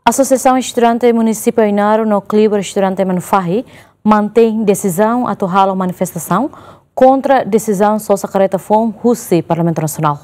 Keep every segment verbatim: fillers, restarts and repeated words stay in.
Asosiasaun Estudante Munisípiu Ainaro no Klibur Estudante Manufahi mantein desizaun atu halo manifestasaun kontra desizaun sosa karreta foun husi Parlamentu Nasionál.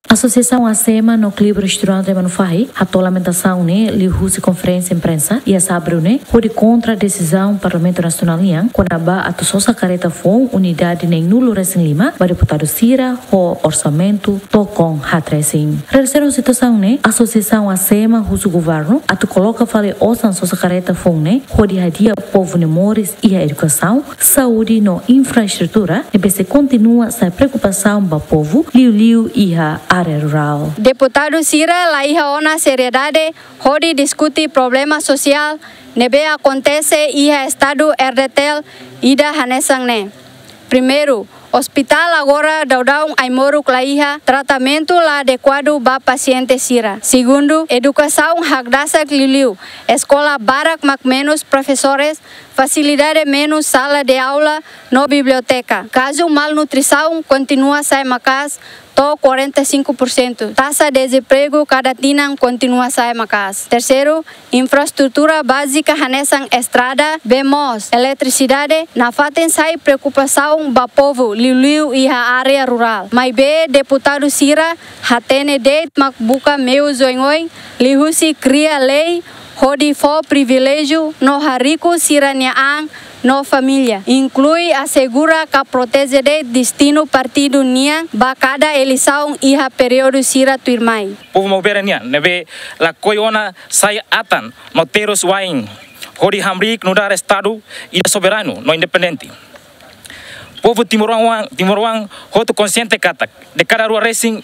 Asosiasaun ASEMA no Klibur Estudante Manufahi hato'o lamentasaun ne'e liuhusi konferénsia imprensa iha sábadu ne'e, hodi kontra desizaun Parlamentu Nasionál nian kona-ba atu sosa karreta foun unidade neen-nulu resin lima ba deputadu sira ho orsamentu tokon haat resin. Reasaun situasaun ne'e, Asosiasaun ASEMA husu governu atu koloka fali osan sosa karreta foun ne'e hodi hadi'a povu nia moris iha edukasaun, saúde no infraestrutura ne'ebé sei kontinua sai preokupasaun ba povu, liuliu iha área rurál. Deputadu sira la iha ona seriedade hodi diskute problema sosiál ne'ebé akontese iha estadu R D T L ida hanesan ne'e. Primeiru, ospitál agora daudaun ai-moruk la iha, tratamentu la adekuadu ba pasiente sira. Segundu, edukasaun hakdasak liuliu, eskola barak mak menus profesores, fasilidade menus sala de aula no biblioteka. Kazu malnutrisaun kontinua sai maka'as to'o quarenta e cinco por cento. Taxa dezempregu kada tinan kontinua sai maka'as. Terseiru, infraestrutura bázika hanesan estrada, bee moos, eletrisidade, nafatin sai preokupasaun ba povu, liuliu iha área rurál. Maibé deputadu sira hatene de'it mak buka meius oioin liuhusi kria lei hodi fó priviléjiu no hariku sira-nia an no família, inklui asegura ka proteje de'it destinu partidu nian ba kada eleisaun iha períodu sira tuirmai. Povu Maubere nian ne'ebé lakohi ona sai atan no terus wa'in hodi hamriik nu'udar estadu ida soberanu no independente. Povu timoroan, timoroan hotu konsiente katak dekada rua resin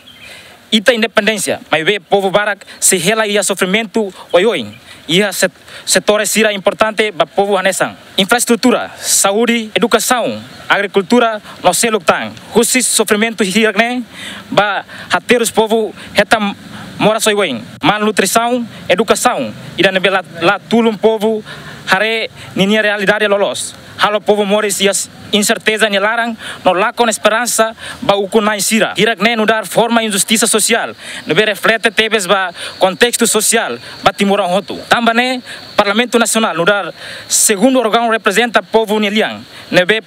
ita independénsia, maibé povu barak sei hela iha sofrimentu oioin iha set-, setores sira importante ba povu hanesan infraestrutura, saúde, edukasaun, agrikultura no seluk tan. Husi sofrimentu hirak ne'e ba haterus povu hetan moras oioin, malnutrisaun, edukasaun ida ne'ebé la, la tulun povu haree ninia realidade loloos, halo povu moris iha inserteza nia laran no lakon esperansa ba ukun-na'in sira. Hirak ne'e nu'udar forma injustisa sosiál ne'ebé reflete tebes ba kontestu sosiál ba timoroan hotu. Tanba ne'e Parlamentu Nasionál nu'udar segundu órgaun reprezenta povu nia lian, ne'ebé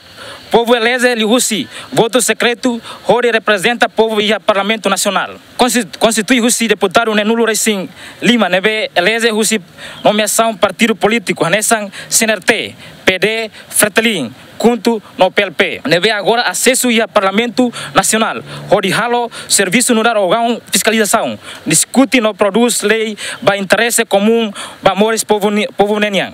povu eleje liuhusi votu sekretu hodi reprezenta povu iha Parlamentu Nasionál. Konsti-, konstitui husi deputadu neen-nulu resin lima ne'ebé eleje husi nomeasaun partidu polítiku hanesan C N R T, P D, Fretilin, KHUNTO no P L P, ne'ebé agora asesu iha Parlamentu Nasionál hodi halo servisu nu'udar órgaun fiskalizasaun, diskute no prodús lei ba interese komún ba moris povu ni-, povu ne'e nian.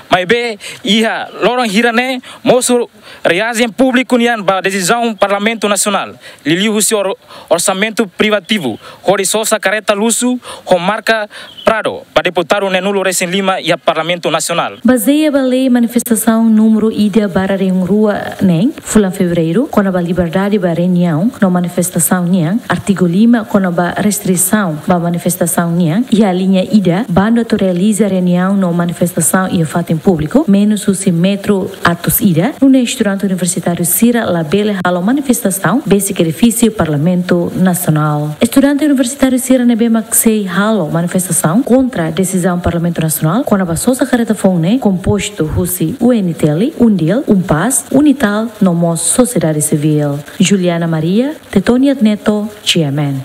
Maibé iha loron hirak ne'e mosu reajen públiku nian ba desizaun Parlamentu Nasionál, liuliu husi or-, orsamentu privativu, hodi sosa karreta luxu ho marka Prado ba deputadu neen-nulu resin lima iha Parlamentu Nasionál. Bazeia ba lei manifestasaun númeru ida barra rihun rua neen, fulan Fevereiru, kona-ba liberdade ba reuniaun no manifestasaun nian, artigu lima kona-ba restrisaun ba manifestasaun nian, iha liña ida, bandu atu realiza reuniaun no manifestasaun iha fatin públiku menus husi metru atus ida, nune'e estudante universitáriu sira labele halo manifestasaun besik edifísiu Parlamentu Nasionál. Estudante universitáriu sira ne'ebé mak sei halo manifestasaun kontra desizaun Parlamentu Nasionál kona-ba sosa karreta foun ne'e kompostu husi U N T L, UNDIL, UNPAZ, UNITAL no mós sosiedade sivíl. Juliana Maria, Tetonia Neto, G M N.